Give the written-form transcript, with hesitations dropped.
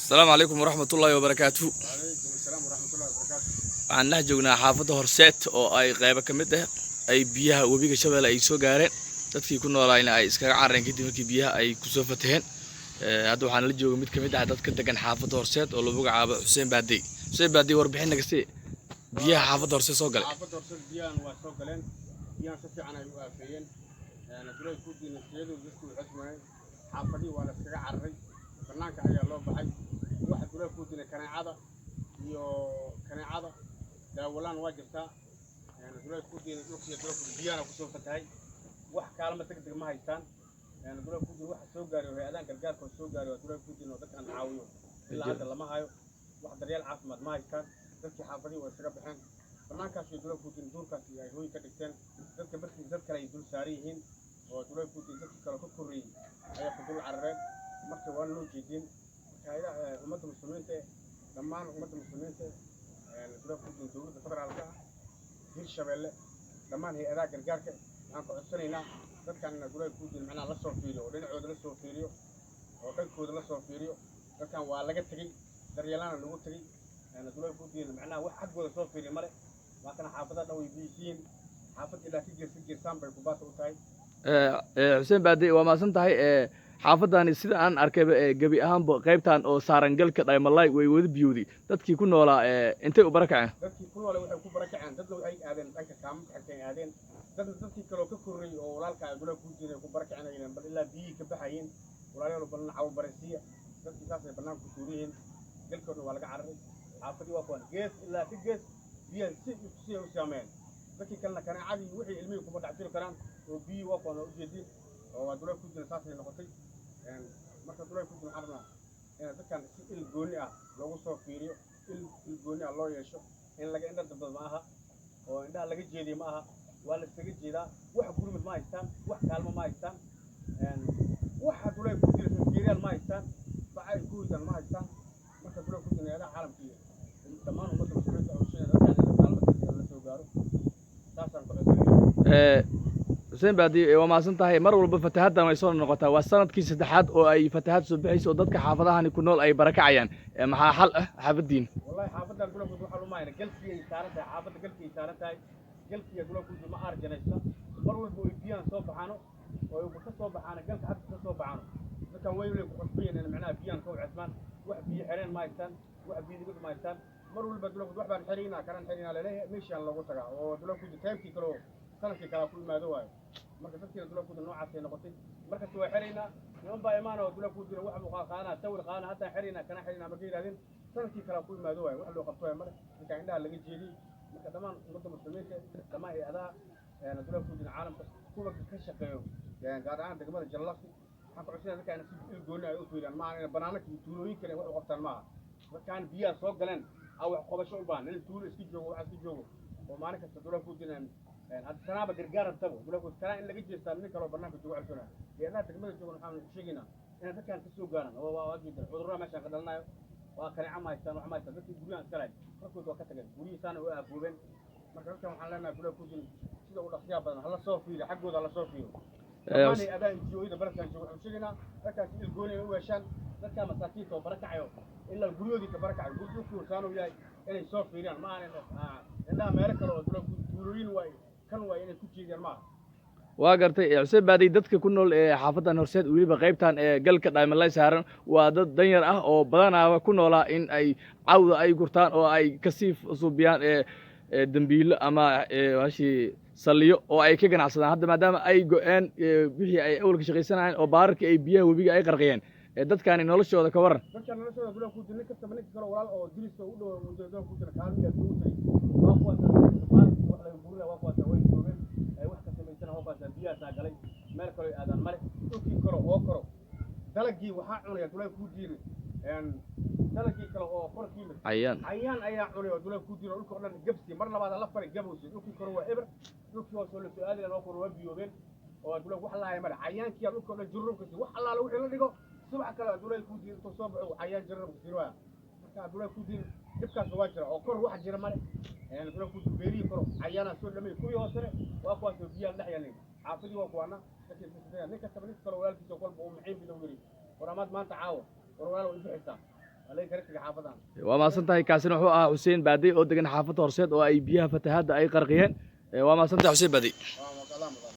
Asalaamu calaykum waraxmatullaahi wabarakaatuhu. Calaykum asalaam waraxmatullahi wabarakaatu. Waxaan dhex joognaa xaafadda Horseed oo ay qeybo ka mid ah ay biyaha webiga Shabeelle ay soo gaareen, dadkii ku noolaayna ay iskaga carareen kadib markii biyaha ay kusoo fataheen. Hadda waxaan la jooga mid ka mid ah dadka degan xaafadda Horseed oo lagu magacaabo Xuseen Baadey. Xuseen Baadey, warbixin naga sii biyaha xaafadda Horseed soo galay. Xaafadda Horseed biyahan waa soo galeen, biyahan si fiican ay u aafeeyeen. Duray ku diinasiyadu dadku way xusmayeen, xaafadihii waa la iskaga cararay, bannaanka ayaa loo baxay. Waxa duray ku diinay kaneecada iyo kaneecada daawalaan waa jirtaa. Duray ku diinay dhulkiiyo duray ku biyahana kusoo fatahay, wax kaalmo degdeg ma haystaan. Duray ku diin waxa soo gaaray oo hay-adahan gargaarka oo soo gaaray waa duray ku diin oo dadkan caawiyo ilaa hadda lama hayo. Wax daryeel caafimaad ma haystaan dadkii, xaafadihii waa isaga baxeen bannaankaas iyo duray ku diin duurkaas iyo ay hooy ka dhigteen dadka barkiis. Dad kale ay dul saaran yihiin oo duray ku diin dadkii kale ka korreeyey ayaa ku dul carareen. Marka waan loo jeedin marka hayadaha ummadda muslimiinta eh, dhammaan ummadda muslimiinta eh, duray ku diin dowladda federaalka ah, Hirshabeelle, dhammaan hay-adaha gargaarka waxaan ka codsanaynaa dadkan ina duray ku diin macnaha la soo fiiriyo oo dhinacooda la soo fiiriyo oo dhankooda la soo fiiriyo. Dadkan waa laga tegey, daryeelaana lagu tegey. Duray ku diin macnaha wax xaggooda soo fiiriyo male. Waa kana xaafadaha dhan way biyisiin, xaafad ilaa ka gees ka geesaan bay kubaata u tahay. Xuseen Baadey, waa mahadsan tahay. Xaafadani sida aan arkayba gebi ahaanba qaybtan oo saaran galka Dhaymalay way wada biyowday. Dadkii ku noolaa intay u barakaceen? Dadkii ku noolay waxay ku barakaceen, dadna waxay aadeen dhanka kaamamka xigtay aadeen, dadna dadkii kaloo ka korreeyey oo walaalka ay dula ku jiray ku barakaceen ay bal ilaa biyihii ka baxayeen, walaalayaal balna cawo barasiiya. Dadkii saasay bannaanka ku tuuran yihiin, galkoodna waa laga cararay. Xaafadii waa kuwan gees ilaa ka gees biyaha si si ay u saameeyeen. Dadkii kalena kaneecadii wixii ilmihii kuma dhex jiri karaan oo biyihii waa kuwan waa ujeediin oo waa dulay ku jira, saasay noqotay. Marka dulay ku jira waxaan rabnaa in dadkan si il gooni ah loogu soo fiiriyo, il gooni ah loo yeesho. In laga indha dabdad ma aha oo indhaha laga jeediyo ma aha, waa la iskaga jeedaa. Wax gurmud ma haystaan, wax kaalmo ma haystaan, waxa dulay ku jira fiiriyaal ma haystaan, baca ay ku hoydaan ma haystaan. Marka dulay ku jira hayadaha caalamka iyo dhammaan ummadda muslimiinta oo sheegaya dadkan in kaalmo degdeg ah la soo gaaro, saasaan ku codsanaya. Xuseen Baadi, waa mahadsan tahay. Mar walba fatahaaddan way soo noqotaa, waa sanadkii saddexaad oo ay fatahaad soo bixayso oo dadka xaafadahani ku nool ay barakacayaan. Maxaa xal ah xaafadiin? Wallahi xaafadan dulay ku waxaa lumaayna galkii ay saaran tahay, xaafadda galkii ay saaran tahay, galkiiya dulay ku ma arjanaysa. Mar walba oy biyahan soo baxaano oo ay ka soo baxaano galka xagga ka soo baxaano, dadkan way ku qasbayen in macnaha biyahan ka wacesmaan. Wax biyo xereen ma haystaan, wax biyo dhigid ma haystaan. Mar walba dulay wax baan xeraynaa, kanaan xeraynaa laleeyahay, meeshaan loogu tagaa oo dulay ku taymkii kale oo sanadkii kale ku imaado waayo. Marka dadkiina dulay ku noocaasay noqotay. Markasta waa xeraynaa, niman baa imaana oo dulay ku jira wax buu qaadana, sawir qaadana, haddaan xeraynaa, kana xeraynaa markay yidhahdeen, sanadkii kale ku imaado waayo. Wax loo qabto waayo male dadka indhaha laga jeediyey. Marka dhammaan ummadda muslimiinta, dhammaan hay-adaha dulay ku jira caalamka kuwa ka shaqeeyo, gaar ahaan degmada Jalalaqsi, waxaan ku codsanaya dadkaan si il gooni ay u fiiriyaan. Maaha in banaanaka iyo tuulooyin kale wax u qabtaan maaha. Dadkaan biyaha soo galeen aa wax qabasho u baahan. Nin tuulo iska joogo, waxa iska joogo oo maalin kasta dulay ku jiraan hadda sanaaba gargaar rabtaba dulay ku kanaa in laga jeestaa nin kaloo banaanka joogo codsanaya. Hay-adaha degmada joogan waxaan sheegaynaa inay dadkaan ka soo gaaraan oo waa jeedaan cudurrada meeshaan ka dhalanayo. Waa kaneeca ma haystaan, wax ma haystaan. Dadkii guryahan iska lahayd markood waa ka tageen, guryihiisaana u aafoobeen. Marka dadkan waxaan leenahay dulay ku jirin sida u dhaqsiyaha badan hala soo fiiriyo, xaggooda hala soo fiiriyo. Dhammaan hay-adaha NGO-yada baladkan jooga waxaan sheegaynaa dadkaas il gooni ay u yeeshaan dadkaa masaakiinta oo barakacayo ilaa guryahoodii ka barakacayo, guryo saanu yahay inay soo fiiriyaan. Ma ahan indhaha meelo kale oo tuulooyin waay kan waay inay ku jeediyaan maaha. Waa gartay, Xuseen Baadi. Dadka ku nool ee xaafaddan Horseed, weliba qaybtan ee galka Dhaymalay saaran, waa dad danyar ah oo badanaaba ku noolaa in ay cawda ay gurtaan oo ay kasii suubiyaan ee dembiilo ama hashii saliyo oo ay ka ganacsadaan. Hadda maadaama ay go-een wixii ay awalka shaqaysanayeen oo baararkii ay biyaha webiga ay qarqiyeen, dadkani noloshooda ka waran? Dadka noloshooda gulaha ku jira, nin kastaba ninka kale walaal oo diriska u dhow gulaha ku jira kaalmiya ugu tagay. Waa kuwaas baalkii wax laga burinaya, waa kuwaas way joogeen ay wax ka samaysana, waa kuwaas biyahaasaa galay, meel kale ay aadaan male. Dhulkii kale oo koro dalagii waxaa cunaya dulay ku diiri, dalagii kale oo kor ka yimid cayaan. Cayaan ayaa cunay oo dulay ku diiri oo dhulka oo dhan gabsi mar labaad la faray gabowsi. Dhulkii kore waa eber, dhulkii hoose oo la soo aadi lahaa waa kore waa biyoobeen oo dulay wax lahaaya male. Cayaankii dhulka oo dhan jururka si wax allaala wixii la dhigo, subax kale dulay ku diiri intuu soo baxo cayaan jururka siin waaya. Marka dulay ku diiri dhibkaas waa jira oo kor wax jira male. Dulay ku diiri beerihii koro cayaanaa soo dhamay, kuwii hoosene waa kuwaas oo biyaha dhex yaalin. Xaafadii waa kuwaana dadkii nin kastaba ninka kale walaalkiisa kolba uu maciin bilow yiri war amaad maanta caawa war walaal way bixisaa. Waa laga kala tegay xaafadan. Waa mahadsan tahay. Kaasina wuxuu ahaa Xuseen Baadey oo degan xaafadda Horseed oo ay biyaha fatahaadda ay qarqiyeen. Waa mahadsan tahay, Xuseen Baadey. Waa maqalaa mudan.